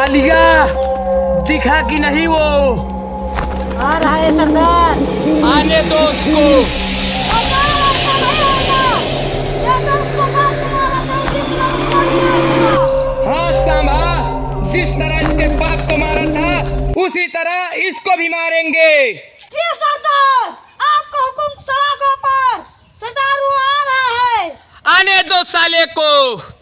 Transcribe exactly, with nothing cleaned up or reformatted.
अलिया, दिखा कि नहीं वो? आ रहा है सरदार। आने दो उसको। सरदार, आपका भाई आएगा। जैसे उसको बाप को मारा था, उसी तरह उसको भी मारेगा। हाँ सांभा, जिस तरह इसके बाप को मारा था, उसी तरह इसको भी मारेंगे। जी सरदार, आपका हुक्म सलाखों पर। सरदार, वो आ रहा है। आने दो साले को।